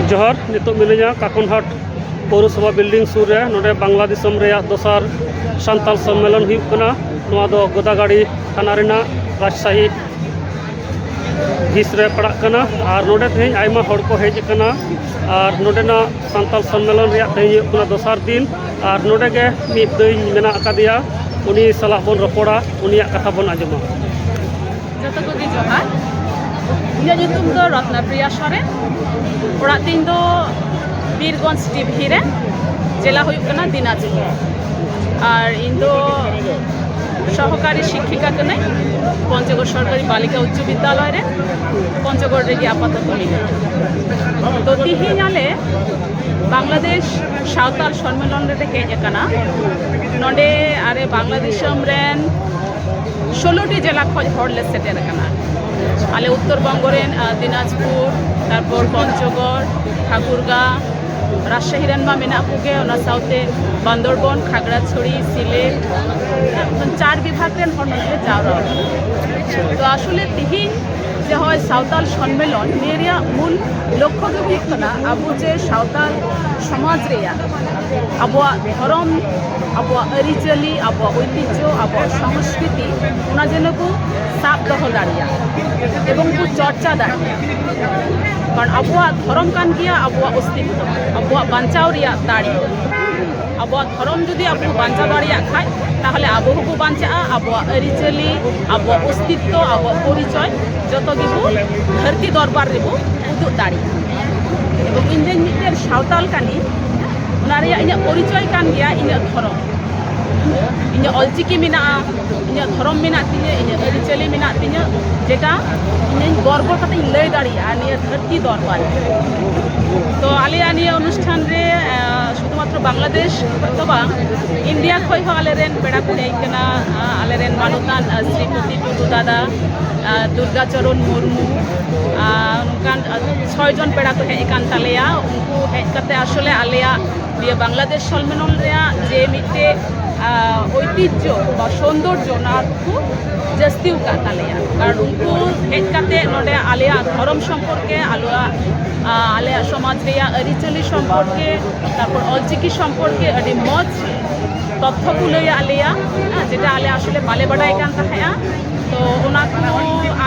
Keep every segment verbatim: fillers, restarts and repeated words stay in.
ᱡᱚᱦᱟᱨ, ᱱᱤᱛᱚᱜ ᱢᱤᱱᱟᱹᱧᱟ ᱠᱟᱠᱚᱱᱦᱟᱴ ᱯᱳᱣᱨᱚᱥᱚᱵᱷᱟ ᱵᱤᱞᱰᱤᱝ ᱥᱩᱨ ᱨᱮ᱾ ᱱᱚᱰᱮ ᱵᱟᱝᱞᱟᱫᱤᱥᱚᱢ ᱨᱮᱭᱟᱜ ᱫᱚᱥᱟᱨ ᱥᱟᱱᱛᱟᱞ ᱥᱚᱢᱢᱮᱞᱚᱱ ᱦᱩᱭᱩᱜ ᱠᱟᱱᱟ᱾ ᱱᱚᱣᱟ ᱫᱚ ᱜᱳᱫᱟᱜᱟᱲᱤ ᱛᱷᱟᱱᱟ ᱨᱮᱱᱟᱜ ᱨᱟᱡᱽᱥᱟᱦᱤ ᱦᱤᱸᱥ ᱨᱮ ᱯᱟᱲᱟᱜ ᱠᱟᱱᱟ᱾ ᱟᱨ ᱱᱚᱰᱮ ᱛᱮᱦᱮᱧ ᱟᱭᱢᱟ ᱦᱚᱲ ᱠᱚ ᱦᱮᱡ ᱟᱠᱟᱱᱟ᱾ ᱟᱨ ᱱᱚᱰᱮᱱᱟᱜ ᱥᱟᱱᱛᱟᱞ ᱥᱚᱢᱢᱮᱞᱚᱱ ᱨᱮᱭᱟᱜ ᱛᱮᱦᱮᱧ ᱦᱩᱭᱩᱜ ᱠᱟᱱᱟ ᱫᱚᱥᱟᱨ ᱫᱤᱱ᱾ ᱟᱨ ᱱᱚᱰᱮ ᱜᱮ ᱢᱤᱫ ᱫᱟᱹᱭ ᱢᱮᱱᱟᱜ ᱟᱠᱟᱫᱮᱭᱟ, ᱩᱱᱤ ᱥᱟᱞᱟᱜ ᱵᱚᱱ ᱨᱚᱯᱚᱲᱟ, ᱩᱱᱤᱭᱟᱜ ᱠᱟᱛᱷᱟ ᱵᱚᱱ ᱟᱸᱡᱚᱢᱟ᱾ ᱡᱚᱛᱚ ᱠᱚᱜᱮ ᱡᱚᱦᱟᱨ᱾ ᱤᱧᱟᱹᱜ ᱧᱩᱛᱩᱢ ᱫᱚ ᱨᱚᱛᱱᱟ ᱯᱨᱤᱭᱟ ᱥᱚᱨᱮᱱ᱾ ᱚᱲᱟᱜ ᱛᱤᱧ ᱫᱚ ᱵᱤᱨᱜᱚᱸᱡᱽ ᱰᱤᱵᱷᱤ ᱨᱮ, ᱡᱮᱞᱟ ᱦᱩᱭᱩᱜ ᱠᱟᱱᱟ ᱫᱤᱱᱟᱡᱽᱯᱩᱨ᱾ ᱟᱨ ᱤᱧ ᱫᱚ ᱥᱚᱦᱚᱠᱟᱨᱤ ᱥᱤᱠᱠᱷᱤᱠᱟ ᱠᱟᱹᱱᱟᱹᱧ ᱯᱚᱧᱪᱚᱜᱚᱲ ᱥᱚᱨᱠᱟᱨᱤ ᱵᱟᱞᱤᱠᱟ ᱩᱪᱪᱚ ᱵᱤᱫᱽᱫᱟᱞᱚᱭ ᱨᱮ᱾ ᱯᱚᱧᱪᱚᱜᱚᱲ ᱨᱮᱜᱮ ᱟᱯᱟᱛᱚᱛᱚ ᱢᱤᱱᱟᱹᱧᱟ᱾ ᱛᱚ ᱛᱤᱦᱤᱧ ᱟᱞᱮ ᱵᱟᱝᱞᱟᱫᱮᱥ ᱥᱟᱶᱛᱟᱞ ᱥᱚᱱᱢᱮᱞᱚᱱ ᱨᱮᱞᱮ ᱦᱮᱡ ᱟᱠᱟᱱᱟ᱾ ᱱᱚᱰᱮ ᱟᱞᱮ ᱵᱟᱝᱞᱟᱫᱮᱥ ᱨᱮᱱ ᱥᱳᱞᱳ ᱴᱤ ᱡᱮᱞᱟ ᱠᱷᱚᱱ ᱦᱚᱲ ᱞᱮ ᱥᱮᱴᱮᱨ ᱟᱠᱟᱱᱟ᱾ ᱟᱞᱮ ᱩᱛᱛᱚᱨ ᱵᱚᱝᱜᱚ ᱨᱮᱱ, ᱟᱸ, ᱫᱤᱱᱟᱡᱽᱯᱩᱨ, ᱛᱟᱨᱯᱚᱨ ᱯᱚᱧᱪᱚᱜᱚᱲ, ᱴᱷᱟᱠᱩᱨᱜᱟ, ᱨᱟᱡᱽᱥᱟᱦᱤ ᱨᱮᱱ ᱢᱟ ᱢᱮᱱᱟᱜ ᱠᱚᱜᱮ, ᱚᱱᱟ ᱥᱟᱶᱛᱮ ᱵᱟᱱᱫᱚᱨᱵᱚᱱ, ᱠᱷᱟᱜᱽᱲᱟᱪᱷᱚᱲᱤ, ᱥᱤᱞᱮᱴ, ᱪᱟᱨ ᱵᱤᱵᱷᱟᱜᱽ ᱨᱮᱱ ᱦᱚᱲ ᱱᱚᱰᱮ ᱞᱮ ᱡᱟᱣᱨᱟ ᱟᱠᱟᱱᱟ᱾ ᱛᱚ ᱟᱥᱚᱞᱮ ᱛᱤᱦᱤᱧ ᱡᱮ ᱦᱚᱸᱜᱼᱚᱭ ᱥᱟᱶᱛᱟᱞ ᱥᱚᱱᱢᱮᱞᱚᱱ, ᱱᱤᱭᱟᱹ ᱨᱮᱭᱟᱜ ᱢᱩᱞ ᱞᱚᱠᱠᱷᱚ ᱫᱚ ᱦᱩᱭᱩᱜ ᱠᱟᱱᱟ ᱟᱵᱚ ᱡᱮ ᱥᱟᱶᱛᱟᱞ ᱥᱚᱢᱟᱡᱽ ᱨᱮᱭᱟᱜ ᱟᱵᱚᱣᱟᱜ ᱫᱷᱚᱨᱚᱢ, ᱟᱵᱚᱣᱟᱜ ᱟᱹᱨᱤᱪᱟᱹᱞᱤ, ᱟᱵᱚᱣᱟᱜ ᱳᱭᱛᱤᱡᱽᱡᱷᱚ, ᱟᱵᱚᱣᱟᱜ ᱥᱚᱝᱥᱠᱨᱤᱛᱤ, ᱚᱱᱟ ᱡᱮᱱᱚ ᱵᱚ ᱥᱟᱵ ᱫᱚᱦᱚ ᱫᱟᱲᱮᱭᱟᱜ ᱮᱵᱚᱝ ᱵᱚ ᱪᱚᱨᱪᱟ ᱫᱟᱲᱮᱭᱟᱜ᱾ ᱠᱟᱨᱚᱱ ᱟᱵᱚᱣᱟᱜ ᱫᱷᱚᱨᱚᱢ ᱠᱟᱱ ᱜᱮᱭᱟ ᱟᱵᱚᱣᱟᱜ ᱚᱥᱛᱤᱛᱛᱚ, ᱟᱵᱚᱣᱟᱜ ᱵᱟᱧᱪᱟᱣ ᱨᱮᱭᱟᱜ ᱫᱟᱲᱮ᱾ ᱟᱵᱚᱣᱟᱜ ᱫᱷᱚᱨᱚᱢ ᱡᱩᱫᱤ ᱟᱵᱚ ᱵᱚ ᱵᱟᱧᱪᱟᱣ ᱫᱟᱲᱮᱭᱟᱜ ᱠᱷᱟᱡ, ᱛᱟᱦᱚᱞᱮ ᱟᱵᱚ ᱦᱚᱸᱵᱚ ᱵᱟᱧᱪᱟᱜᱼᱟ, ᱟᱵᱚᱣᱟᱜ ᱟᱹᱨᱤᱪᱟᱹᱞᱤ, ᱟᱵᱚᱣᱟᱜ ᱚᱥᱛᱤᱛᱛᱚ, ᱟᱵᱚᱣᱟᱜ ᱯᱚᱨᱤᱪᱚᱭ ᱡᱚᱛᱚ ᱜᱮᱵᱚ ᱫᱷᱟᱹᱨᱛᱤ ᱫᱚᱨᱵᱟᱨ ᱨᱮᱵᱚ ᱩᱫᱩᱜ ᱫᱟᱲᱮᱭᱟᱜᱼᱟ᱾ ᱮᱵᱚᱝ ᱤᱧ ᱡᱮ ᱢᱤᱫᱴᱮᱱ ᱥᱟᱶᱛᱟᱞ ᱠᱟᱹᱱᱟᱹᱧ, ᱚᱱᱟ ᱨᱮᱭᱟᱜ ᱤᱧᱟᱹᱜ ᱯᱚᱨᱤᱪᱚᱭ ᱠᱟᱱ ᱜᱮᱭᱟ ᱤᱧᱟᱹᱜ ᱫᱷᱚᱨᱚᱢ᱾ ᱤᱧᱟᱹᱜ ᱚᱞᱪᱤᱠᱤ ᱢᱮᱱᱟᱜᱼᱟ, ᱤᱧᱟᱹᱜ ᱫᱷᱚᱨᱚᱢ ᱢᱮᱱᱟᱜ ᱛᱤᱧᱟᱹ, ᱤᱧᱟᱹᱜ ᱟᱹᱨᱤᱪᱟᱹᱞᱤ ᱢᱮᱱᱟᱜ ᱛᱤᱧᱟᱹ, ᱡᱮᱴᱟ ᱤᱧᱤᱧ ᱜᱚᱨᱵᱚ ᱠᱟᱛᱮᱧ ᱞᱟᱹᱭ ᱫᱟᱲᱮᱭᱟᱜᱼᱟ ᱱᱤᱭᱟᱹ ᱫᱷᱟᱹᱨᱛᱤ ᱫᱚᱨᱵᱟᱨ ᱨᱮ᱾ ᱛᱚ ᱟᱞᱮᱭᱟᱜ ᱱᱤᱭᱟᱹ ᱚᱱᱩᱥᱴᱷᱟᱱ ᱨᱮ, ᱟᱸ, ᱥᱩᱫᱷᱩᱢᱟᱛᱨᱚ ᱵᱟᱝᱞᱟᱫᱮᱥ ᱠᱷᱚᱱ ᱫᱚ ᱵᱟᱝ, ᱤᱱᱰᱤᱭᱟ ᱠᱷᱚᱱ ᱦᱚᱸ ᱟᱞᱮᱨᱮᱱ ᱯᱮᱲᱟ ᱠᱚ ᱦᱮᱡ ᱠᱟᱱᱟ᱾ ᱟᱸ, ᱟᱞᱮᱨᱮᱱ ᱢᱟᱱᱚᱛᱟᱱ, ᱟᱸ, ᱥᱨᱤᱯᱚᱛᱤ ᱴᱩᱰᱩ ᱫᱟᱫᱟ, ᱟᱸ, ᱫᱩᱨᱜᱟ ᱪᱚᱨᱚᱱ ᱢᱩᱨᱢᱩ, ᱟᱸ, ᱱᱚᱝᱠᱟᱱ, ᱟᱸ, ᱪᱷᱚᱭ ᱡᱚᱱ ᱯᱮᱲᱟ ᱠᱚ ᱦᱮᱡ ᱟᱠᱟᱱ ᱛᱟᱞᱮᱭᱟ᱾ ᱩᱱᱠᱩ ᱦᱮᱡ ᱠᱟᱛᱮ ᱟᱥᱚᱞᱮ ᱟᱞᱮᱭᱟᱜ ᱱᱤᱭᱟᱹ ᱵᱟᱝᱞᱟᱫᱮᱥ ᱥᱚᱱᱢᱮᱞᱚᱱ ᱨᱮᱭᱟᱜ ᱡᱮ ᱢᱤᱫᱴᱮᱡ, ᱟᱸ, ᱳᱭᱛᱤᱡᱽᱡᱷᱚ ᱵᱟ ᱥᱳᱱᱫᱚᱨᱡᱚ, ᱚᱱᱟ ᱠᱚ ᱡᱟᱹᱥᱛᱤ ᱟᱠᱟᱫ ᱛᱟᱞᱮᱭᱟ᱾ ᱠᱟᱨᱚᱱ ᱩᱱᱠᱩ ᱦᱮᱡ ᱠᱟᱛᱮ ᱱᱚᱰᱮ ᱟᱞᱮᱭᱟᱜ ᱫᱷᱚᱨᱚᱢ ᱥᱚᱢᱯᱚᱨᱠᱮ, ᱟᱞᱮᱭᱟᱜ, ᱟᱸ, ᱟᱞᱮᱭᱟᱜ ᱥᱚᱢᱟᱡᱽ ᱨᱮᱭᱟᱜ ᱟᱹᱨᱤᱪᱟᱹᱞᱤ ᱥᱚᱢᱯᱚᱨᱠᱮ, ᱛᱟᱨᱯᱚᱨ ᱚᱞᱪᱤᱠᱤ ᱥᱚᱢᱯᱚᱨᱠᱮ ᱟᱹᱰᱤ ᱢᱚᱡᱽ ᱛᱚᱛᱛᱷᱚ ᱠᱚ ᱞᱟᱹᱭᱟᱫ ᱞᱮᱭᱟ, ᱦᱮᱸ, ᱡᱮᱴᱟ ᱟᱞᱮ ᱟᱥᱚᱞᱮ ᱵᱟᱞᱮ ᱵᱟᱰᱟᱭ ᱠᱟᱱ ᱛᱟᱦᱮᱸᱜᱼᱟ᱾ ᱛᱚ ᱚᱱᱟ ᱠᱚ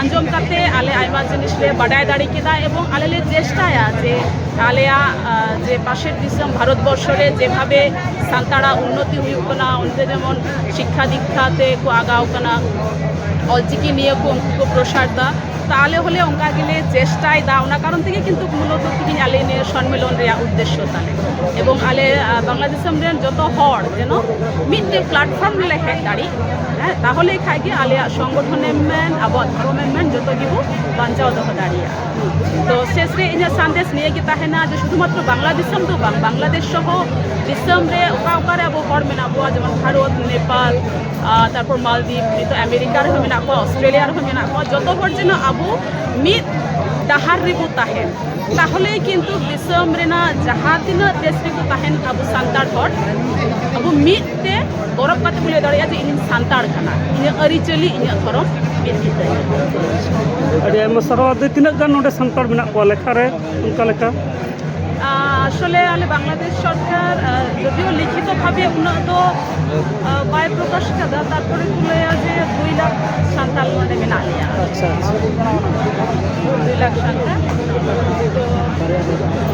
ᱟᱸᱡᱚᱢ ᱠᱟᱛᱮ ᱟᱞᱮ ᱟᱭᱢᱟ ᱡᱤᱱᱤᱥ ᱞᱮ ᱵᱟᱰᱟᱭ ᱫᱟᱲᱮ ᱠᱮᱫᱟ, ᱮᱵᱚᱝ ᱟᱞᱮ ᱞᱮ ᱪᱮᱥᱴᱟᱭᱟ ᱡᱮ ᱟᱞᱮᱭᱟᱜ, ᱟᱸ, ᱡᱮ ᱯᱟᱥᱮᱨ ᱫᱤᱥᱚᱢ ᱵᱷᱟᱨᱚᱛ ᱵᱚᱨᱥᱚ ᱨᱮ ᱡᱮᱵᱷᱟᱵᱮ ᱥᱟᱱᱛᱟᱲᱟᱜ ᱩᱱᱱᱚᱛᱤ ᱦᱩᱭᱩᱜ ᱠᱟᱱᱟ, ᱚᱱᱛᱮ ᱡᱮᱢᱚᱱ ᱥᱤᱠᱠᱷᱟ ᱫᱤᱠᱠᱷᱟ ᱛᱮ ᱠᱚ ᱟᱜᱟᱣ ᱠᱟᱱᱟ, ᱚᱞᱪᱤᱠᱤ ᱱᱤᱭᱟᱹ ᱠᱚ ᱩᱱᱠᱩ ᱠᱚ ᱯᱨᱚᱥᱟᱨ ᱫᱟ᱾ ᱛᱟᱦᱞᱮ ᱦᱚᱞᱮ ᱚᱱᱠᱟ ᱜᱮᱞᱮ ᱪᱮᱥᱴᱟᱭᱮᱫᱟ᱾ ᱚᱱᱟ ᱠᱟᱨᱚᱱ ᱛᱮᱜᱮ ᱠᱤᱱᱛᱩ ᱢᱩᱞᱚᱛᱚ ᱛᱮᱦᱮᱧ ᱟᱞᱮ ᱱᱤᱭᱟᱹ ᱥᱚᱱᱢᱮᱞᱚᱱ ᱨᱮᱭᱟᱜ ᱩᱫᱽᱫᱮᱥᱥᱚ ᱛᱟᱞᱮ᱾ ᱮᱵᱚᱝ ᱟᱞᱮ, ᱟᱸ, ᱵᱟᱝᱞᱟ ᱫᱤᱥᱚᱢ ᱨᱮᱱ ᱡᱚᱛᱚ ᱦᱚᱲ ᱡᱮᱱᱚ ᱢᱤᱫᱴᱮᱡ platform ᱨᱮᱞᱮ ᱦᱮᱡ ᱫᱟᱲᱮᱜ, ᱦᱮᱸ, ᱛᱟᱦᱚᱞᱮ ᱠᱷᱟᱡ ᱜᱮ ᱟᱞᱮᱭᱟᱜ ᱥᱚᱝᱜᱚᱴᱷᱚᱱᱮᱢ ᱢᱮᱱ, ᱟᱵᱚᱣᱟᱜ ᱫᱷᱚᱨᱚᱢᱮᱢ ᱢᱮᱱ, ᱡᱚᱛᱚ ᱜᱮᱵᱚ ᱵᱟᱧᱪᱟᱣ ᱫᱚᱦᱚ ᱫᱟᱲᱮᱭᱟᱜᱼᱟ᱾ ᱛᱚ ᱥᱮᱥ ᱨᱮ ᱤᱧᱟᱹᱜ ᱥᱟᱸᱫᱮᱥ ᱱᱤᱭᱟᱹ ᱜᱮ ᱛᱟᱦᱮᱱᱟ ᱡᱮ ᱥᱩᱫᱷᱩᱢᱟᱛᱨᱚ ᱵᱟᱝᱞᱟᱫᱮᱥ ᱫᱚ ᱵᱟᱝ, ᱵᱟᱝᱞᱟᱫᱮᱥ ᱥᱚᱦᱚ ᱫᱤᱥᱚᱢ ᱨᱮ ᱚᱠᱟ ᱚᱠᱟᱨᱮ ᱟᱵᱚ ᱦᱚᱲ ᱢᱮᱱᱟᱜ ᱵᱚᱣᱟ, ᱡᱮᱢᱚᱱ ᱵᱷᱟᱨᱚᱛ, ᱱᱮᱯᱟᱞ, ᱟᱨ ᱛᱟᱨᱯᱚᱨ ᱢᱟᱞᱫᱤᱯ, ᱱᱤᱛᱚᱜ ᱟᱢᱮᱨᱤᱠᱟ ᱨᱮᱦᱚᱸ ᱢᱮᱱᱟᱜ ᱠᱚᱣᱟ, ᱚᱥᱴᱨᱮᱞᱤᱭᱟ ᱨᱮᱦᱚᱸ ᱢᱮᱱᱟᱜ ᱠᱚᱣᱟ, ᱡᱚᱛᱚ ᱦᱚᱲ ᱡᱮᱱᱚ ᱟᱵᱚ ᱢᱤᱫ ᱰᱟᱦᱟᱨ ᱨᱮᱵᱚ ᱛᱟᱦᱮᱱ, ᱛᱟᱦᱚᱞᱮ ᱠᱤᱱᱛᱩ ᱫᱤᱥᱚᱢ ᱨᱮᱱᱟᱜ ᱡᱟᱦᱟᱸ ᱛᱤᱱᱟᱹᱜ ᱫᱮᱥ ᱨᱮᱠᱚ ᱛᱟᱦᱮᱱ ᱟᱵᱚ ᱥᱟᱱᱛᱟᱲ ᱦᱚᱲ, ᱟᱵᱚ ᱢᱤᱫ ᱛᱮ ᱜᱚᱨᱚᱵ ᱠᱟᱛᱮ ᱵᱚ ᱞᱟᱹᱭ ᱫᱟᱲᱮᱭᱟᱜᱼᱟ ᱡᱮ ᱤᱧ ᱥᱟᱱᱛᱟᱲ ᱠᱟᱱᱟ, ᱤᱧᱟᱹᱜ ᱟᱹᱨᱤᱪᱟᱹᱞᱤ, ᱤᱧᱟᱹᱜ ᱫᱷᱚᱨᱚᱢ ᱢᱤᱫ ᱜᱮᱛᱟᱹᱧᱟ᱾ ᱟᱹᱰᱤ ᱟᱭᱢᱟ ᱥᱟᱨᱦᱟᱣ᱾ ᱟᱫᱚ ᱛᱤᱱᱟᱹᱜ ᱜᱟᱱ ᱱᱚᱰᱮ ᱥᱟᱱᱛᱟᱲ ᱢᱮᱱᱟᱜ ᱠᱚᱣᱟ ᱞᱮᱠᱷᱟ ᱨᱮ, ᱚᱱᱠᱟ ᱞᱮᱠᱟ? ᱟᱸ, ᱟᱥᱚᱞᱮ ᱟᱞᱮ ᱵᱟᱝᱞᱟᱫᱮᱥ ᱥᱚᱨᱠᱟᱨ, ᱟᱸ, ᱡᱚᱫᱤᱭᱳ ᱞᱤᱠᱷᱤᱛᱚ ᱵᱷᱟᱵᱮ ᱩᱱᱟᱹᱜ ᱫᱚ, ᱟᱸ, ᱵᱟᱭ ᱯᱨᱚᱠᱟᱥ ᱠᱟᱫᱟ, ᱛᱟᱨᱯᱚᱨᱮ ᱠᱚ ᱞᱟᱹᱭᱟ ᱡᱮ ᱫᱩᱭ ᱞᱟᱠᱷ ᱥᱟᱱᱛᱟᱲ ᱱᱚᱰᱮ ᱢᱮᱱᱟᱜ ᱞᱮᱭᱟ᱾ ᱟᱪᱪᱷᱟ, ᱟᱪᱪᱷᱟ᱾ ᱫᱩᱭ ᱞᱟᱠᱷ ᱥᱟᱱᱛᱟᱲ᱾ ᱛᱚ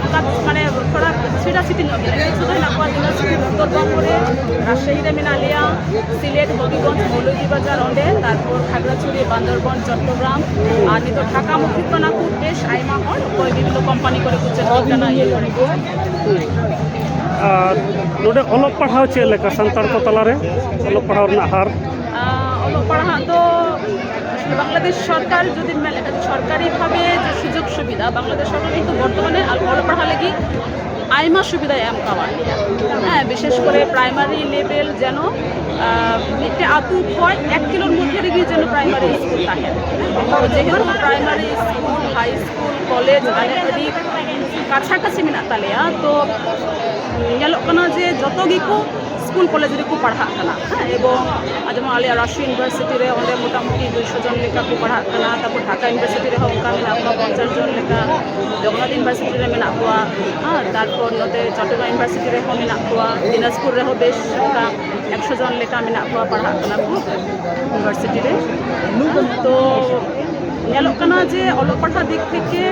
ᱚᱱᱠᱟ ᱢᱟᱱᱮ ᱛᱷᱚᱲᱟ ᱪᱷᱤᱴᱟ ᱪᱷᱤᱴᱤ ᱧᱚᱜ ᱜᱮᱭᱟ, ᱠᱤᱪᱷᱩ ᱫᱚ ᱦᱮᱱᱟᱜ ᱠᱚᱣᱟ ᱫᱤᱱᱟᱡᱽᱯᱩᱨ, ᱩᱛᱛᱚᱨᱵᱚᱝᱜᱚ ᱨᱮ, ᱨᱟᱡᱥᱟᱦᱤ ᱨᱮ ᱢᱮᱱᱟᱜ ᱞᱮᱭᱟ, ᱥᱤᱞᱮᱴ, ᱦᱚᱵᱤᱜᱚᱸᱡᱽ, ᱢᱚᱣᱞᱚᱵᱤᱵᱟᱡᱟᱨ, ᱚᱸᱰᱮ, ᱛᱟᱨᱯᱚᱨ ᱠᱷᱟᱜᱽᱲᱟᱪᱷᱩᱨᱤ, ᱵᱟᱱᱫᱚᱨᱵᱚᱱ, ᱪᱚᱴᱴᱚᱜᱨᱟᱢ, ᱟᱨ ᱱᱤᱛᱚᱜ ᱰᱷᱟᱠᱟ ᱢᱩᱠᱷᱤ ᱠᱟᱱᱟ ᱠᱚ ᱵᱮᱥ ᱟᱭᱢᱟ ᱦᱚᱲ, ᱚᱠᱚᱭ ᱵᱤᱵᱷᱤᱱᱱᱚ ᱠᱳᱢᱯᱟᱱᱤ ᱠᱚᱨᱮ ᱠᱚ ᱪᱟᱹᱠᱨᱤ ᱠᱟᱱᱟ, ᱤᱭᱟᱹ ᱠᱚᱨᱮ ᱠᱚ᱾ ᱟᱨ ᱱᱚᱰᱮ ᱚᱞᱚᱜ ᱯᱟᱲᱦᱟᱣ ᱪᱮᱫ ᱞᱮᱠᱟ ᱥᱟᱱᱛᱟᱲ ᱠᱚ ᱛᱟᱞᱟᱨᱮ ᱚᱞᱚᱜ ᱯᱟᱲᱦᱟᱣ ᱨᱮᱱᱟᱜ ᱦᱟᱨ? ᱟᱸ, ᱚᱞᱚᱜ ᱯᱟᱲᱦᱟᱜ ᱫᱚ ᱵᱟᱝᱞᱟᱫᱮᱥ ᱥᱚᱨᱠᱟᱨ ᱡᱩᱫᱤ ᱢᱮᱱ ᱞᱮᱠᱷᱟᱱ ᱥᱚᱨᱠᱟᱨᱤ ᱵᱷᱟᱵᱮ ᱡᱮ ᱥᱩᱡᱳᱜᱽ ᱥᱩᱵᱤᱫᱷᱟ, ᱵᱟᱝᱞᱟᱫᱮᱥ ᱥᱚᱨᱠᱟᱨ ᱠᱤᱱᱛᱩ ᱵᱚᱨᱛᱚᱢᱟᱱᱮ ᱚᱞᱚᱜ ᱯᱟᱲᱦᱟᱜ ᱞᱟᱹᱜᱤᱫ ᱟᱭᱢᱟ ᱥᱩᱵᱤᱫᱷᱟᱭ ᱮᱢ ᱠᱟᱣᱟ᱾ ᱦᱮᱸ, ᱵᱤᱥᱮᱥ ᱠᱚᱨᱮ ᱯᱨᱟᱭᱢᱟᱨᱤ ᱞᱮᱵᱮᱞ ᱡᱮᱱᱚ, ᱟᱸ, ᱢᱤᱫᱴᱮᱡ ᱟᱹᱛᱩ ᱠᱷᱚᱡ ᱮᱠ ᱠᱤᱞᱳ ᱢᱚᱫᱽᱫᱷᱮ ᱨᱮᱜᱮ ᱡᱮᱱᱚ ᱯᱨᱟᱭᱢᱟᱨᱤ ᱥᱠᱩᱞ ᱛᱟᱦᱮᱱ᱾ ᱡᱮᱦᱮᱛᱩ ᱯᱨᱟᱭᱢᱟᱨᱤ ᱥᱠᱩᱞ, ᱦᱟᱭ ᱥᱠᱩᱞ, ᱠᱚᱞᱮᱡᱽ ᱟᱞᱮ ᱟᱹᱰᱤ ᱠᱟᱪᱷᱟ ᱠᱟᱪᱷᱤ ᱢᱮᱱᱟᱜ ᱛᱟᱞᱮᱭᱟ, ᱛᱚ ᱧᱮᱞᱚᱜ ᱠᱟᱱᱟ ᱡᱮ ᱡᱚᱛᱚ ᱜᱮᱠᱚ ᱥᱠᱩᱞ ᱠᱚᱞᱮᱡᱽ ᱨᱮᱠᱚ ᱯᱟᱲᱦᱟᱜ ᱠᱟᱱᱟ, ᱦᱮᱸ, ᱮᱵᱚᱝ ᱡᱮᱢᱚᱱ ᱟᱞᱮᱭᱟᱜ ᱨᱟᱡᱽ ᱤᱭᱩᱱᱤᱵᱷᱟᱨᱥᱤᱴᱤ ᱨᱮ ᱚᱸᱰᱮ ᱢᱚᱴᱟᱢᱩᱴᱤ ᱫᱩᱭᱥᱚ ᱡᱚᱱ ᱞᱮᱠᱟ ᱠᱚ ᱯᱟᱲᱦᱟᱜ ᱠᱟᱱᱟ᱾ ᱛᱟᱨᱯᱚᱨ ᱰᱷᱟᱠᱟ ᱤᱭᱩᱱᱤᱵᱷᱟᱨᱥᱤᱴᱤ ᱨᱮᱦᱚᱸ ᱚᱱᱠᱟ ᱢᱮᱱᱟᱜ ᱠᱚᱣᱟ ᱯᱚᱧᱪᱟᱥ ᱡᱚᱱ ᱞᱮᱠᱟ, ᱡᱚᱜᱚᱱᱱᱟᱛᱷ ᱤᱭᱩᱱᱤᱵᱷᱟᱨᱥᱤᱴᱤ ᱨᱮ ᱢᱮᱱᱟᱜ ᱠᱚᱣᱟ, ᱦᱮᱸ, ᱛᱟᱨᱯᱚᱨ ᱱᱚᱛᱮ ᱪᱚᱴᱴᱚᱜᱨᱟᱢ ᱤᱭᱩᱱᱤᱵᱷᱟᱨᱥᱤᱴᱤ ᱨᱮᱦᱚᱸ ᱢᱮᱱᱟᱜ ᱠᱚᱣᱟ, ᱫᱤᱱᱟᱡᱽᱯᱩᱨ ᱨᱮᱦᱚᱸ ᱵᱮᱥ ᱚᱱᱠᱟ ᱮᱠᱥᱚ ᱡᱚᱱ ᱞᱮᱠᱟ ᱢᱮᱱᱟᱜ ᱠᱚᱣᱟ ᱯᱟᱲᱦᱟᱜ ᱠᱟᱱᱟ ᱠᱚ ᱤᱭᱩᱱᱤᱵᱷᱟᱨᱥᱤᱴᱤ ᱨᱮ᱾ ᱛᱚ ᱧᱮᱞᱚᱜ ᱠᱟᱱᱟ ᱡᱮ ᱚᱞᱚᱜ ᱯᱟᱲᱦᱟᱜ ᱫᱤᱠ ᱛᱷᱮᱠᱮ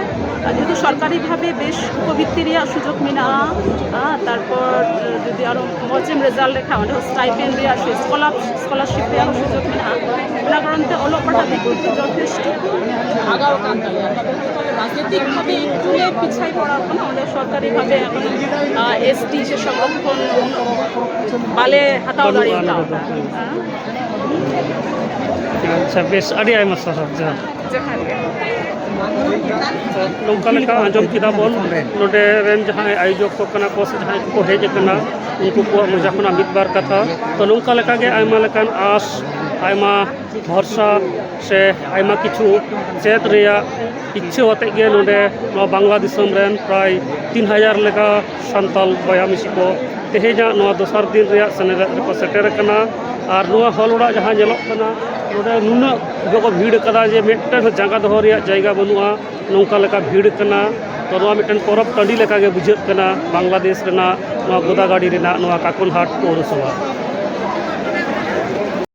ᱡᱩᱫᱤ ᱥᱚᱨᱠᱟᱨᱤ ᱵᱷᱟᱵᱮ ᱵᱮᱥ ᱩᱯᱚᱵᱨᱤᱛᱛᱤ ᱨᱮᱭᱟᱜ ᱥᱩᱡᱳᱜᱽ ᱢᱮᱱᱟᱜᱼᱟ, ᱟᱨ ᱛᱟᱨᱯᱚᱨ ᱡᱩᱫᱤ ᱟᱨᱚ ᱢᱚᱡᱽ ᱮᱢ ᱨᱮᱡᱟᱞᱴ ᱞᱮᱠᱷᱟᱱ ᱚᱸᱰᱮ ᱦᱚᱸ ᱥᱴᱟᱭᱯᱮᱱᱰ ᱨᱮᱭᱟᱜ ᱥᱮ ᱥᱠᱚᱞᱟᱨ ᱥᱠᱚᱞᱟᱨᱥᱤᱯ ᱨᱮᱭᱟᱜ ᱦᱚᱸ ᱥᱩᱡᱳᱜᱽ ᱢᱮᱱᱟᱜᱼᱟ᱾ ᱚᱱᱟ ᱠᱟᱨᱚᱱ ᱛᱮ ᱚᱞᱚᱜ ᱯᱟᱲᱦᱟᱜ ᱫᱤᱠ ᱛᱷᱮᱠᱮ ᱡᱚᱛᱷᱮᱥᱴᱚ ᱟᱜᱟᱣ ᱟᱠᱟᱱ ᱛᱟᱞᱮᱭᱟ᱾ ᱨᱟᱡᱽᱱᱤᱛᱤᱠ ᱵᱷᱟᱵᱮ ᱮᱠᱴᱩ ᱞᱮ ᱯᱤᱪᱷᱟᱭ ᱯᱚᱲᱟᱣ ᱠᱟᱱᱟ, ᱚᱸᱰᱮ ᱥᱚᱨᱠᱟᱨᱤ ᱵᱷᱟᱵᱮ ᱮᱠᱷᱚᱱ ᱮᱥ ᱴᱤ ᱥᱮ ᱥᱚᱝᱨᱚᱠᱷᱚᱱ ᱵᱟᱞᱮ ᱦᱟᱛᱟᱣ ᱵᱟᱹᱱᱩᱜᱼᱟ ᱫᱟᱲᱮ ᱟᱞᱮ ᱫᱚ᱾ ᱠᱟᱣᱫᱟ᱾ ᱦᱮᱸ᱾ ᱟᱪᱪᱷᱟ, ᱵᱮᱥ, ᱟᱹᱰᱤ ᱟᱭᱢᱟ ᱥᱟᱨᱦᱟᱣ᱾ ᱡᱚᱦᱟᱨ᱾ ᱡᱚᱦᱟᱨ ᱜᱮ᱾ ᱱᱚᱝᱠᱟ ᱞᱮᱠᱟ ᱟᱸᱡᱚᱢ ᱠᱮᱫᱟ ᱵᱚᱱ, ᱱᱚᱰᱮ ᱨᱮᱱ ᱡᱟᱦᱟᱸᱭ ᱟᱭᱳᱡᱚᱠ ᱠᱚ ᱠᱟᱱᱟ ᱠᱚ ᱥᱮ ᱡᱟᱦᱟᱸᱭ ᱠᱚᱠᱚ ᱦᱮᱡ ᱟᱠᱟᱱᱟ, ᱩᱱᱠᱩ ᱠᱚᱣᱟᱜ ᱢᱚᱪᱟ ᱠᱷᱚᱱᱟᱜ ᱢᱤᱫ ᱵᱟᱨ ᱠᱟᱛᱷᱟ᱾ ᱛᱚ, ᱱᱚᱝᱠᱟ ᱞᱮᱠᱟ ᱜᱮ ᱟᱭᱢᱟ ᱞᱮᱠᱟᱱ ᱟᱸᱥ, ᱟᱭᱢᱟ ᱵᱷᱚᱨᱥᱟ ᱥᱮ ᱟᱭᱢᱟ ᱠᱤᱪᱷᱩ ᱪᱮᱫ ᱨᱮᱭᱟᱜ ᱤᱪᱪᱷᱟᱹ ᱟᱛᱮᱫ ᱜᱮ ᱱᱚᱰᱮ ᱱᱚᱣᱟ ᱵᱟᱝᱞᱟ ᱫᱤᱥᱚᱢ ᱨᱮᱱ ᱯᱨᱟᱭ ᱛᱤᱱ ᱦᱟᱡᱟᱨ ᱞᱮᱠᱟ ᱥᱟᱱᱛᱟᱞ ᱵᱚᱭᱦᱟ ᱢᱤᱥᱤ ᱠᱚ ᱛᱮᱦᱮᱧᱟᱜ ᱱᱚᱣᱟ ᱫᱚᱥᱟᱨ ᱫᱤᱱ ᱨᱮᱭᱟᱜ ᱥᱮᱱᱮᱞᱮᱫ ᱨᱮᱠᱚ ᱥᱮᱴᱮᱨ ᱟᱠᱟᱱᱟ᱾ ᱟᱨ ᱱᱚᱣᱟ ᱦᱚᱞ ᱚᱲᱟᱜ ᱡᱟᱦᱟᱸ ᱧᱮᱞᱚᱜ ᱠᱟᱱᱟ, ᱱᱚᱰᱮ ᱱᱩᱱᱟᱹᱜ ᱜᱮᱠᱚ ᱵᱷᱤᱲ ᱟᱠᱟᱫᱟ ᱡᱮ ᱢᱤᱫᱴᱮᱱ ᱦᱚᱸ ᱡᱟᱸᱜᱟ ᱫᱚᱦᱚ ᱨᱮᱭᱟᱜ ᱡᱟᱭᱜᱟ ᱵᱟᱹᱱᱩᱜᱼᱟ, ᱱᱚᱝᱠᱟ ᱞᱮᱠᱟ ᱵᱷᱤᱲ ᱠᱟᱱᱟ᱾ ᱛᱚ, ᱱᱚᱣᱟ ᱢᱤᱫᱴᱮᱱ ᱯᱚᱨᱚᱵᱽ ᱴᱟᱺᱰᱤ ᱞᱮᱠᱟᱜᱮ ᱵᱩᱡᱷᱟᱹᱜ ᱠᱟᱱᱟ ᱵᱟᱝᱞᱟᱫᱮᱥ ᱨᱮᱱᱟᱜ ᱱᱚᱣᱟ ᱜᱳᱫᱟᱜᱟᱲᱤ ᱨᱮᱱᱟᱜ ᱱᱚᱣᱟ ᱠᱟᱠᱚᱱᱦᱟᱴ ᱯᱳᱣᱨᱚᱥᱚᱵᱷᱟ᱾